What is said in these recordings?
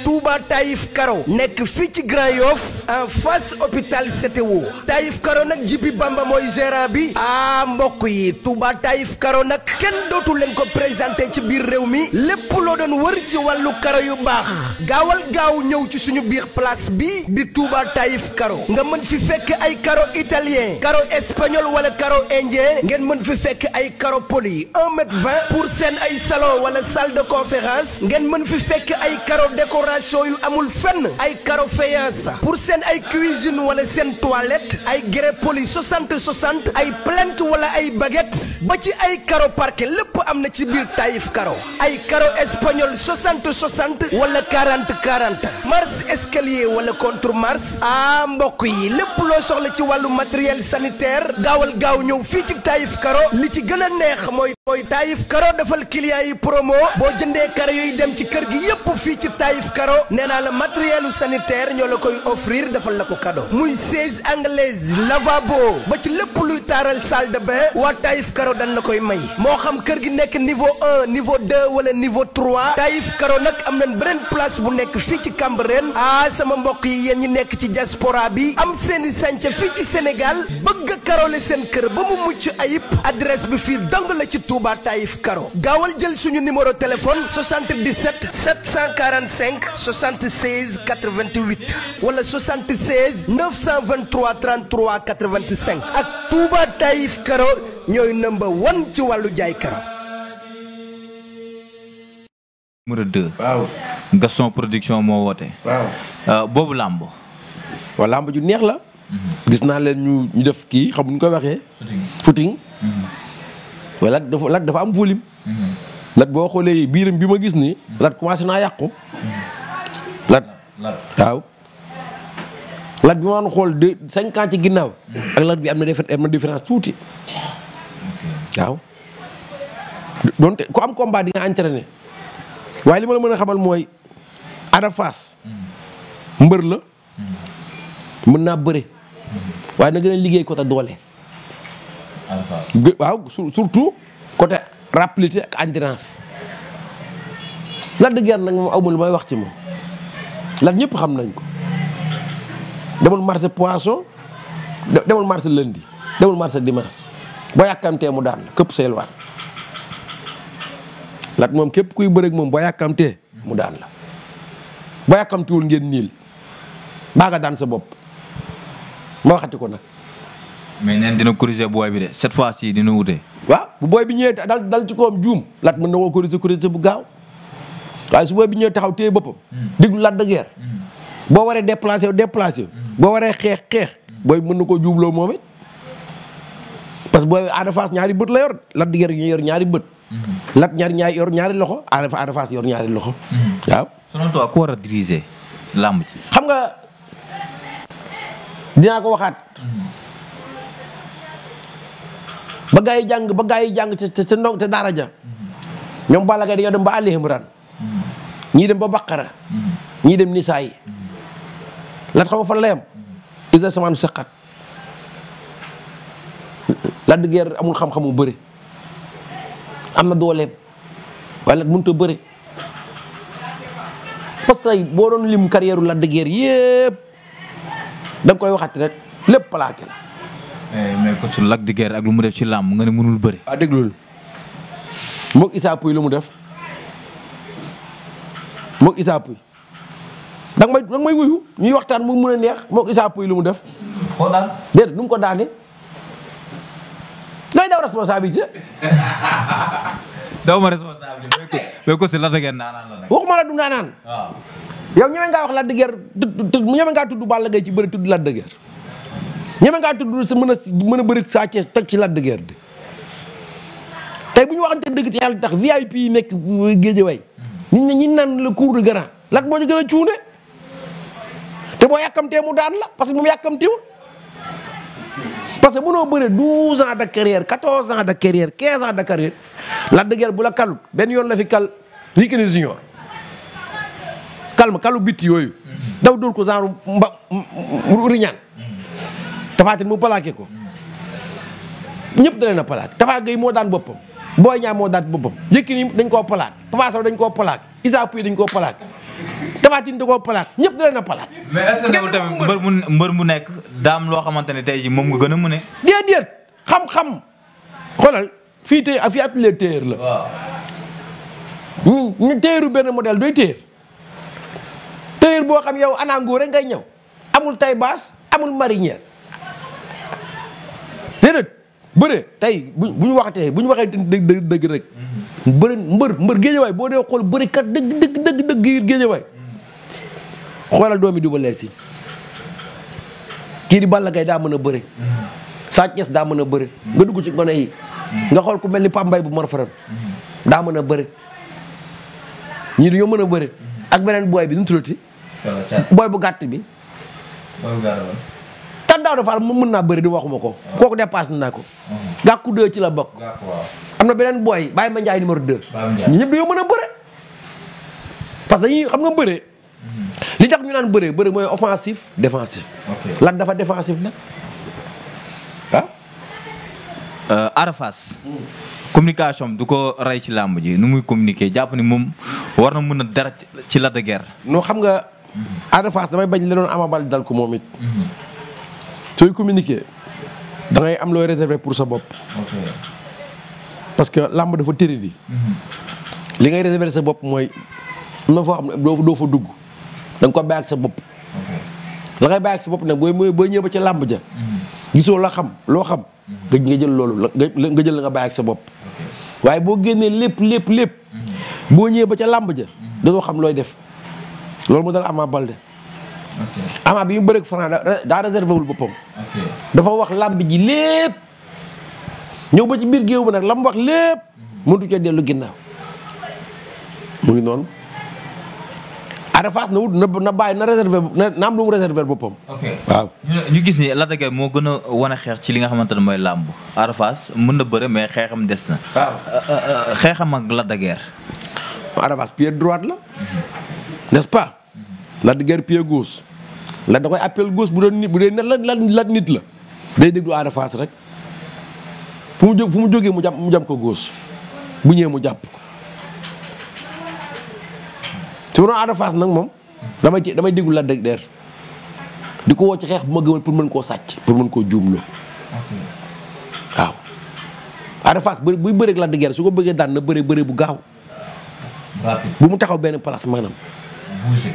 Touba Taïf Karo nekk fii ci Grand Yoff en face hôpital CTO Taïf Karo nag Jibi Bamba mooy gérant bi mbokk yi Touba Taïf Karo nag kenn dootu leen ko présenté ci biir réew mi lépp loo doon wër ci wàllu karo yu baax gaawal gaaw ñëw ci suñu biir place bi di Touba Taïf Karo nga mën fi fekk ay karo italien karo espagnol wala karo indien ngeen mën fi fekk ay karo poli 1,20 m pour seen ay salon wala salle de conférence ngeen mën fi fekk ay karo décoration yu amul fenn ay karo faïence pour seen ay cuisine wala seen toilette ay grès poli 60 ay plinthe wala ay baguette ba ci ay karo parquet lépp am na ci biir Taïf Karo ay karo espagnol 60 wala 40 marche escalier wala contre marche mbokk yi lépp loo soxla ci wàllu matériel sanitaire gaawal gaaw ñëw fii ci Taïf Karo li ci gën a neex mooy Taïf Karo defal client yi promo boo jëndee karo yooyu dem ci kër gi yépp fii ci Taïf Karo nee naa la matériel sanitaire ñoo la koy offrir defal la ko cadeau muy siège anglaise lavabo ba ci lépp luy taaral salle de bain waa Taïf Karo dañ la koy may moo xam kër gi nekk niveau 1 niveau 2 wala niveau 3 Taïf Karo nag am nañ beneen place bu nekk fii ci Cambérène sama mbokk yi yéen ñi nekk ci diaspora bi am seeni sànca fii ci Sénégal bëgg a karole seen kër ba mu mucc ayib adresse bi fii dong la ci Touba Taïf Karo gaawal jël suñu numéro téléphone 77 745 76 88 wala 76 923 33 85 ak Touba Taïf Karo ñooy number 1 ci wàllu jaay karo. numéro 2. waaw. Gaston production moo woote. waaw. boobu làmb. waaw làmb ju neex la. gis naa leen ñu def kii xam nu ñu koy waxee. footing. waaye Lat dafa am volume. Lat boo xoolee biiram bi ma gis nii. Lat commencé naa yàqu. Lat waaw. Lat bi ma doon xool 5 ans ci ginnaaw. ak Lat bi am na différence tuuti. waaw. donte ku am combat di nga entraîné. waaye li ma la mën a xamal mooy Ada Fass mbër la mën naa bëre waaye na gën a liggéey côté doole waaw surtout côté rapidité ak endurance Lac de Guiers nag moom awma lu may wax ci moom Lac ñëpp xam nañ ko demul marché poisson demul marché lundi demul marché dimanche boo yàkkamtee mu daan këpp seelwaan Lat moom képp kuy bëreeg moom boo yàkkamtee mu daan la boo yàkkamtiwul ngeen niil baa nga daan sa bopp ma waxati ko nag. mais neen dina corriger booy bi de cette fois-ci dina wute. waaw bu booy bi ñëwee dal ci kawam juum Lat mën na koo corriger bu gaaw waaye su booy bi ñëwee taxaw téye boppam. diglu Lac de Guiers. boo waree déplacé boo waree xeex booy bi mën na koo juumloo moom it parce que booy Ada Fass ñaari bët la yor Lac de Guiers ñu yor ñaari bët. Lat yor ñaari loxo Ada Fass yor ñaari loxo. waaw. selon toi ku war a diriger làmb ci. xam nga dinaa ko waxaat. ba gaa yi jàng te ndong te daara ja. ñoom Balla Gaye dañoo dem ba Ali Imran. ñii dem ba Baqara. ñii dem Nisaay. Lat xam nga fan la yam. isa samaan saqat. Lac de Guiers amul xam-xamu bëri. am na dooleem waaye Lat mënut a bëre parce que boo doon lim carrière Lac de Guiers yëpp da nga koy waxati rek lépp plaqué la. mais coach Lac de Guiers ak lu mu def ci làmb nga ne mënul bëre. waaw dégg loolu moog Issa Pouye lu mu def moog Issa Pouye da nga may wuyu ñuy waxtaan mu mun a neex moog Issa Pouye lu mu def. koo daan déedéet nu mu ko daane. ngay daw responsabilité. daw ma responsabilité mais ko si Lac de Guiers naanaan la nag. waxuma la du naanaan. waaw. yow ñeme ngaa wax Lac de Guiers ñeme ngaa tudd Balla Gaye ci bëri tudd Lac de Guiers. ñeme ngaa tudd sa mën a bëri Sa Thiès teg ci Lac de Guiers de. tey bu ñu waxante dëgg te yàlla tax VIP yi nekk Guédiawaye. ñi naan le cours de grand Lat moo ñu gën a cuune. te boo yàkkamtee mu daan la parce que moom yàkkamtiwul. parce que mënoo bëre 12 ans de carrière 14 ans de carrière 15 ans de carrière Lac de Guiers bu la kalut benn yoon la fi kal Yékini Junior kalu bitti yooyu daw dóor ko genre riñaan Tapha Tine mu plaqué ko ñëpp da leen a plaqué Tapha Gueye moo daan boppam Boy Niang moo daat boppam Yékini dañ koo palaak Papa Sow dañ koo palaak Issa Pouye dañ koo palaak Tapha Tine da koo palaak ñëpp da leen a palaak. mais est-ce que tamit mbër mu nekk daam loo xamante ne tey jii moom nga gën a mën a. déedéet xam-xam xoolal fii tey fii atelier téer la. waaw. ñu téeru benn modèle doy téer boo xam yow anango rek ngay ñëw amul tay baas amul marinière déedéet bëre tey bu ñu waxatee bu ñu waxee dëgg rek. bëri mbër géejawaay boo dee xool bëri kat dëgg géejawaay xoolal doomi Double Less yi kii di Balla Gaye daa mën a bëri. Sa Thiès daa mën a bëri nga dugg ci gone yi nga xool ku mel ni Pape Mbaye bu Mor Faram daa mën a bëri ñii dañoo mën a bëri ak beneen booy bi nu mu tuddati booy bu gàtt bi. kat daaw dafa mu mën naa bëri di waxuma ko. kooku dépassé naa ko. gàkku 2 ci la bokk. am na beneen booy Baye Ma Ndiaye numéro 2. ñi ñëpp dañoo mën a bëre. parce que dañuy xam nga bëre. li tax ñu naan bëre mooy offensif défensif. lan dafa défensif nag ah. Ada Fass communication du ko rey ci làmb ji nu muy communiquer jàpp ni moom war na mën a dara ci Lac de Guiers. non xam nga Ada Fass damay bañ la doon Ama Baldé dal ko moom it. sooy communiquer da ngay am looy réserver pour sa bopp. parce que làmb dafa tëri di. li ngay réserver sa bopp mooy am na foo xam ne doo fa dugg da nga ko bàyyi ak sa bopp. la ngay bàyyi ak sa bopp nag booy ñëw ba ca làmb ja. gisoo la xam loo xam. nga jël loolu nga jël la nga bàyyi ak sa bopp. waaye boo génnee lépp. boo ñëwee ba ca làmb ja. dañoo xam looy def loolu moo dal Ama Baldé. Ama bi mu bëreeg Franc daa réservé wul boppam. dafa wax làmb ji lépp. ñëw ba ci biir géew bi nag la mu wax lépp. mëntu cee dellu ginnaaw. mu ngi noonu. Ada Fass na wut na bàyyi na réservé na am lu mu réservé boppam. waaw. ñu gis ni Lac de Guiers moo gën a wane xeex ci li nga xamante ne mooy làmb. Ada Fass mën na bëre mais xeexam des na. waaw xeexam ak Lac de Guiers. Ada Fass pied droite la. n'est-ce pas. Lac de Guiers pied gauche. la da koy appel gauche bu dee la nit la. day déglu Ada Fass rek. fu mu jógee mu jam ko gauche. bu ñëwee mu jàpp. su ma doon Ada Fass nag moom. damay déglu Lac de Guiers. di ko woo ci xeex bu ma gëmal pour mën koo sàcc. pour mën koo juumloo. waaw. Ada Fass buy bëreeg Lac de Guiers su ko bëggee daan na bëre bu gaaw. bu mu taxaw benn place maanaam.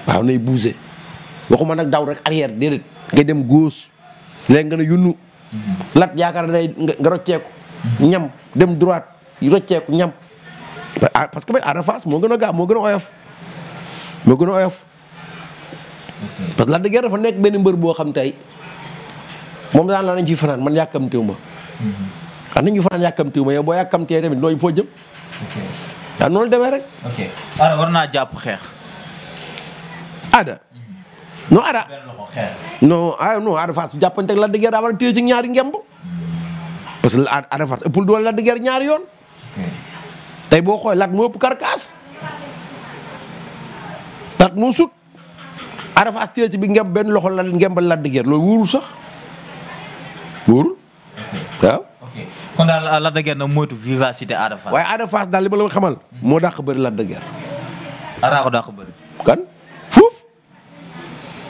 waaw nay bouger. waxuma nag daw rek arrière déedéet. ngay dem gauche. léegi nga ne yunnu. Lat yaakaar na nga rocceeku. ñam dem droite rocceeku ñam. parce que Ada Fass moo gën a gaaw moo gën a oyof. parce que Lac de Guiers dafa nekk benn mbër boo xam tey moom daan la nañ ci fanaan man yàkkamtewu ma. xam nañ ci fanaan yàkkamtewu ma yow boo yàkkamtee tamit nooy foo jëm. waaw noonu demee rek. Ada war naa jàpp xeex. Ada. non Ada Fass su jàppante ak Lac de Guiers daa war a téye ci ñaari ngemb. parce que Ada Fass ëppul doole Lac de Guiers ñaari yoon. tey boo xoolee Lac moo ëpp karkaas. Lac moo sut. Ada Fass téye ci bi ngemb benn loxo la ngembal Lac de Guiers loolu wóorul sax. wóorul. waaw. kon daal Lac de Guiers nag moytu vivacité Ada Fass. waaye Ada Fass daal li ma la xamal. moo dàq bëri Lac de Guiers. Ada ko dàq bëri. kan foofu.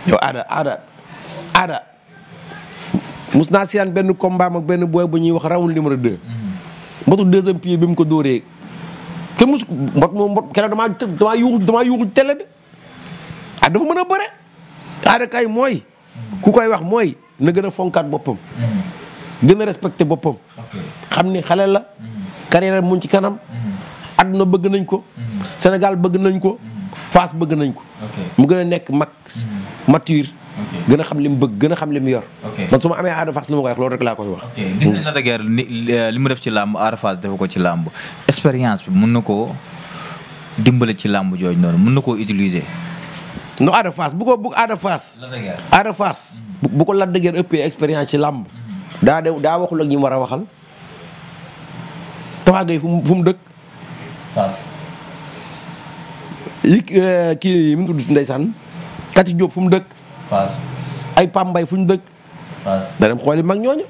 yow Ada mus naa siyaan benn combat ak benn boy bu ñuy wax rawul numéro 2. mbotu deuxième pied bi mu ko dóoree. kenn mus mbot keroog damaa yuuxu télé bi. dafa mën a bëre. Ada kay mooy. ku koy wax mooy na gën a fonkaat boppam. gën a respecté boppam. xam ni xale la. carrière mu ci kanam. àdduna bëgg nañ ko. Sénégal bëgg nañ ko. Fass bëgg nañ ko. mu gën a nekk mag. mature. gën a xam li mu bëgg gën a xam li mu yor. man su ma amee Ada Fass li ma koy wax loolu rek laa koy wax. gis nañ Lac de Guiers li mu def ci làmb Ada Fass def ko ci làmb expérience bi mën na koo dimbale ci làmb jooju noonu mën na koo utiliser. no Ada Fass bu Ada Fass. Ada Fass bu ko Lac de Guiers ëppee expérience ci làmb. daa waxul ak ñi mu war a waxal. Tapha Gueye fu mu dëkk. Fass. kii mu tudd ndeysaan. Kati Diop fu mu dëkk. Fass. ay Pambay fu ñu dëkk. Fass. da dem xooli mag ñooñu.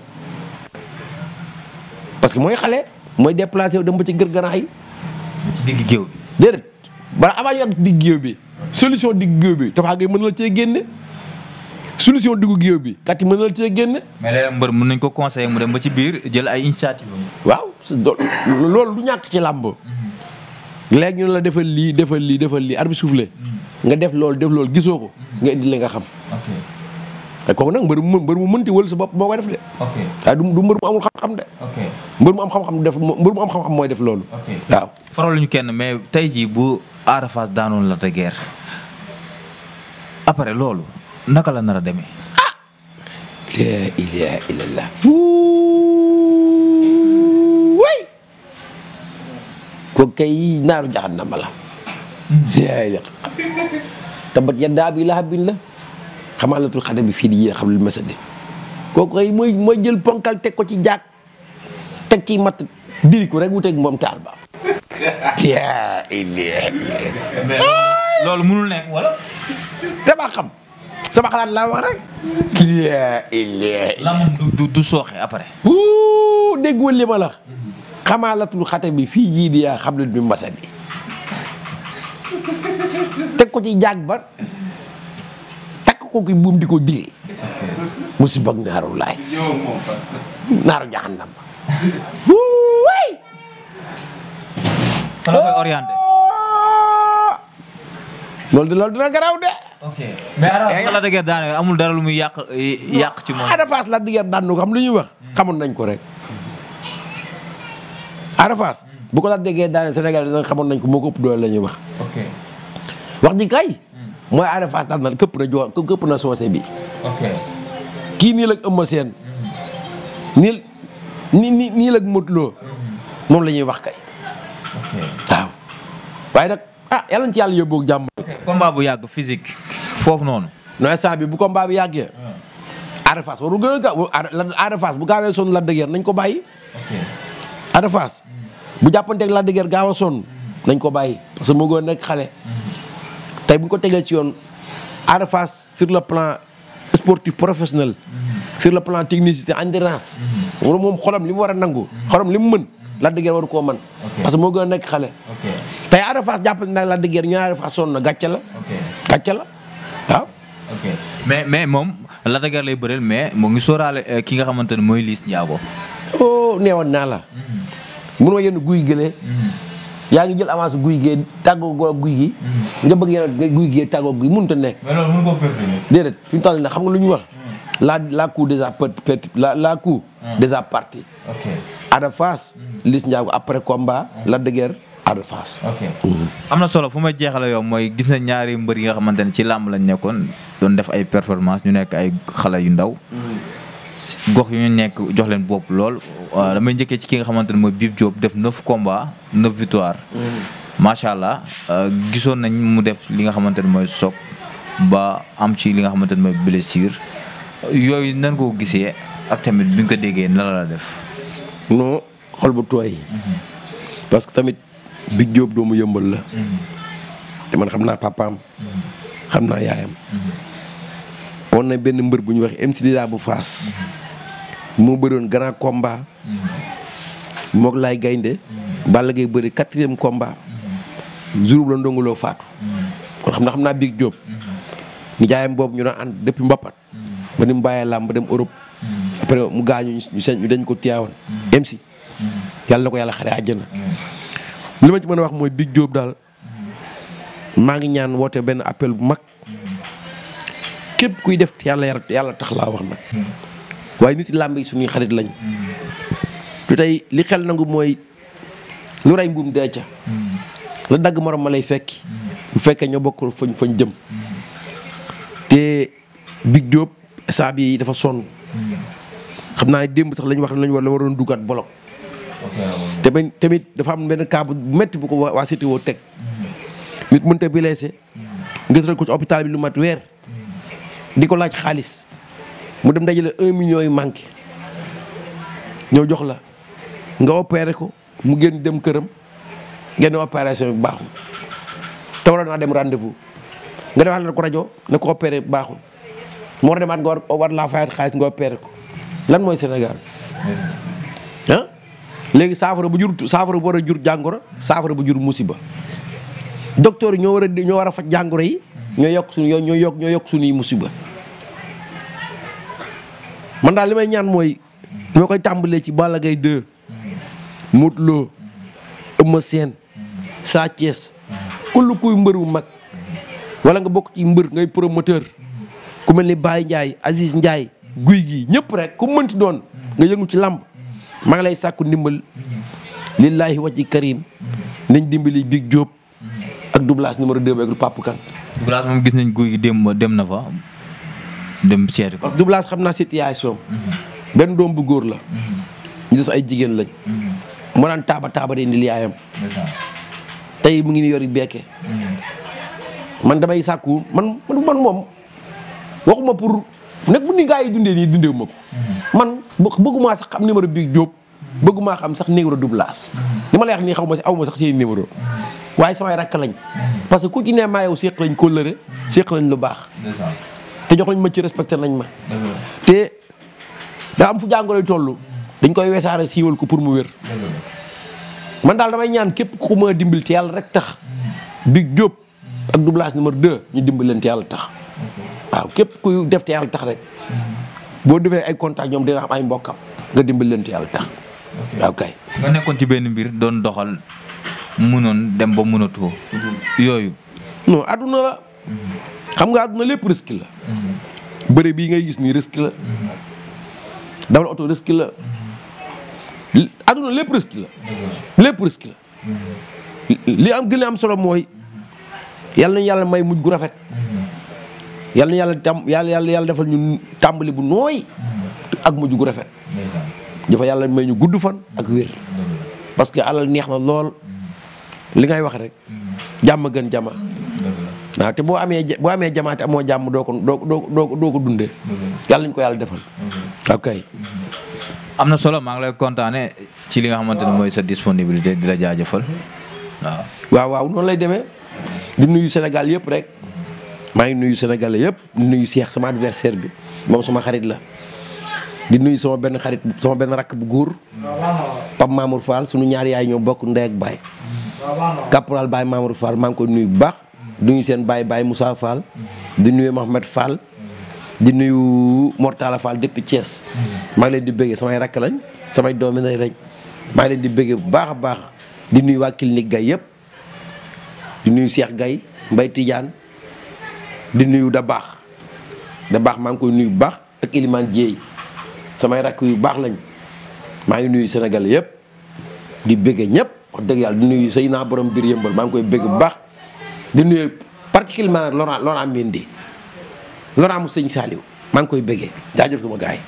parce que mooy xale. mooy déplacé wu dem ba ci gër ganax yi. ci digg géew bi. déedéet bala avant ñu ak digg géew bi solution digg géew bi Tapha Gueye mën na la cee génne solution diggu géew bi kat yi mën na la cee génne. mais léeg-léeg mbër mën nañ ko conseiller mu dem ba ci biir jël ay initiative. waaw loolu du ñàkk ci làmb. léegi ñu ne la defal lii arbitre soufflé nga def loolu gisoo ko nga indi li nga xam. te kooku nag mbër mu mënti wël sa bopp moo koy def de. waaye du mbër mu amul xam-xam de. mbër mu am xam-xam mooy def loolu. waaw. faral ñu kenn mais tey jii bu Ada Fass daanoon Lac de Guiers après loolu naka la nar a demee. la ilaha illallah. way ko kay naaru jahannama la. tabat yadaa abii lahabin la. xamaalatul xade bi fii di yéen xam lu ma sëddi kooku ay mooy jël ponkal teg ko ci jaag teg ci matt diri ko rek wuteeg moom taal ba. loolu mënul nekk wala. damaa xam sama xalaat laa wax rek. la moom du sooxe après. déggoo li ma la. xamaalatul xate bi fii jii di yaa xam lu ma sëddi teg ko ci jaag ba. kooku buum di ko diri musiba ak naaru laay naaru jaxannam way fa la koy orienté loolu dina garaaw de. ok mais Ada Fass Lac de Guiers daane amul dara lu muy yàq ci moom. Ada Fass Lac de Guiers daan ko xam lu ñuy wax xamoon nañ ko rek. Ada Fass bu ko Lac de Guiers daane Sénégal dina xamoon nañ ko moo ko ëpp doole la ñuy wax. ok wax ji kay. mooy Ada Fass daal na këpp na soose bi. kii nii la Eumeu Sène. nii la Modou Lo. moom la ñuy wax kay. waaw waaye nag yàlla na ci yàlla yóbbu ak jàmm. combat bu yàgg physique foofu noonu. non instant bi bu combat bi yàggee. Ada Fass waru gën a gaaw Ada Fass bu gaawee sonn Lac de Guiers nañ ko bàyyi. Ada Fass bu jàppanteeg Lac de Guiers gaaw a sonn nañ ko bàyyi parce que moo gën a nekk xale. tey bu ñu ko tegee ci yoon Ada Fass sur le plan sportif professionnel. sur le plan technicité endurance. moom xolam li mu war a nangu. xolam li mu mën Lac de Guiers waru koo mën. parce que moo gën a nekk xale. tey Ada Fass jàppale na Lac de Guiers ñu Ada Fass sonn na gàcce la. gàcce la waaw. mais moom Lac de Guiers lay bëreel mais moo ngi sóoraale ki nga xamante ne mooy Liss Ndiago. oh neewoon naa la. mënoo yenn guy gëlee. yaa ngi jël avance guy gee tàggoo guy gi. nga bëgg yéen guy gee tàggoo guy mënut a nekk. mais loolu mën koo perturber. déedéet fi mu toll nii xam nga lu ñu wax. la coup déjà la coup déjà parti. Ada Fass. Liss Ndiago après combat. Lac de Guiers Ada Fass. am na solo fu may jeexale yow mooy gis na ñaari mbër yi nga xamante ne ci làmb lañ nekkoon doon def ay performance ñu nekk ay xale yu ndaw. gox yu ñu nekk jox leen bopp lool damay njëkkee ci ki nga xamante ne mooy Bib Diop def 9 combats 9 victoires. macha allah gisoon nañ mu def li nga xamante ne mooy soog ba am ci li nga xamante ne mooy blessure yooyu nan ko gisee ak tamit bi nga ko déggee nan la def. non xol bu tooy. parce que tamit Bib Diop doomu yëmbal la. te man xam naa papaam. xam naa yaayam. woon na benn mbër bu ñuy wax MC Dida bu Faas. moo bëroon grand combat. moog laay gaynde Balla Gaye bëri 4e combat. jour la ndongoloo faatu. kon xam naa Bib Diop. ñu jaayam boobu ñu doon ànd depuis Mbapat. ba ni mu bàyyee làmb ba dem Europe. après mu gaañu ñu dañ ko tiyaawoon. MC. yàlla na ko yàlla xare àjjana. li ma ci mën a wax mooy Bib Diop daal maa ngi ñaan woote benn appel bu mag. képp kuy def yàlla tax laa wax nag. waaye nit yi làmb yi suñuy xarit lañ. te tey li xel nangu mooy lu rey mbuum dee ca. la dagg morom ma lay fekki. bu fekkee ñoo bokk fañ jëm. te Bib Diop saa bi dafa sonn. xam naa démb sax lañ wax ne la waroon duggaat bolok. tamit dafa am benn cas bu métti bu ko waa Cité woo teg. nit mënut a blessé. nga tëral ko ci hôpital bi lu mat weer. di ko laaj xaalis mu dem dajale 1 million yu manqué ñëw jox la nga opéré ko mu génn dem këram génn opération bi baaxul te waroon naa dem rendez-vous nga defaat la ko rajo ne ko opéré baaxul mu war a demaat nga war laa fayat xaalis nga opéré ko lan mooy Sénégal ah léegi saafara bu war a jur jàngoro saafara bu jur musiba docteur yi ñoo war a faj jàngoro yi ñoo yokk suñuy musiba man daal li may ñaan mooy ñoo koy tàmbalee ci Balla Gaye 2 Modou Lo Eumeu Sène Sa Thiès kullu kuy mbër bu mag wala nga bokk ci mbër ngay promoteur ku mel ni Baye Ndiaye Aziz Ndiaye guy gi ñëpp rek ku mënti doon nga yëngu ci làmb maa ngi lay sàkku ndimbal lillahi wajhi karim nañ dimbali Big Diop ak Douglas numéro 2 ak Pape Kane. Douglas moom gis nañ guy gi dem na fa dem seeti ko. parce que Douglas xam naa situation benn doom bu góor la ñu des ay jigéen lañ mu daan taaba di indil yaayam tey mu ngi ni yori bekke man damay sàkku man moom waxuma pour nekk bu ni gaa yi dundee nii dundee ma ko man bëggumaa sax xam numéro Big Diop bëggumaa xam sax numéro Douglas li ma lay wax nii aw ma sax seen numéro waaye samay rakk lañ parce que ku ci ne maa yow séq lañ kóllëre séq lañ lu baax te jox nañ ma ci respecté nañ ma te daa am fu jàngoro toll dañ koy wesaare siiwal ko pour mu wér man daal damay ñaan képp ku ma dimbil te yàlla rek tax Big Diop ak Douglas numéro 2 ñu dimbal leen te yàlla tax waaw képp kuy def te yàlla tax rek boo defee ay contact ñoom di nga xam ay mbokkam nga dimbal leen te yàlla tax waaw kay. nga nekkoon ci benn mbir doon doxal mënoon dem ba mënatoo yooyu. non adduna la xam nga adduna lépp risque la bëre bii ngay gis nii risque la dawal oto risque la adduna lépp risque la lépp risque la li am gën a am solo mooy yàlla nañu yàlla may mujj gu rafet yàlla na yàlla defal ñu tàmbali bu nooy ak mujj gu rafet dafa yàlla may ñu gudd fan ak wér parce que alal neex na lool li ngay wax rek jàmm gën jama waaw te boo amee jamaate amoo jàmm doo ko dundee yàlla nañu ko yàlla defal ok. am na solo maa ngi lay kontaane ci li nga xamante ne mooy sa disponibilité di la jaajëfal waaw noonu lay demee di nuyu Sénégal yëpp rek maa ngi nuyu Sénégalais yëpp di nuyu Cheikh sama adversaire bi moom sama xarit la di nuyu sama benn xarit sama benn rakk bu góor Pape Mamour Fall sunu ñaari yaay ñoo bokk ndey ak baay caporal Baye Mamour Fall maa ngi koy nuyu bu baax di nuyu seen baay Moussa Fall di nuyu Mohamed Fall di nuyu Mortala Fall depuis Thiès maa ngi leen di bëggee samay rakk lañ samay doomi ndey lañ maa ngi leen di bëggee bu baax a baax di nuyu waa clinique Gaye yëpp di nuyu Cheikh Gaye Mbaye Tidiane di nuyu da baax maa ngi koy nuyu bu baax ak Ilimane Dieye samay rakk yu baax lañ maa ngi nuyu Sénégal yëpp di bëggee ñëpp wax dëgg yàlla di nuyu say naa borom biir yëmbal maa ngi koy bëgg bu baax di nuyu particulièrement Laurent Mendy Laurent mu sëñ Saliou maa ngi koy bëggee jaajëf sama gars yi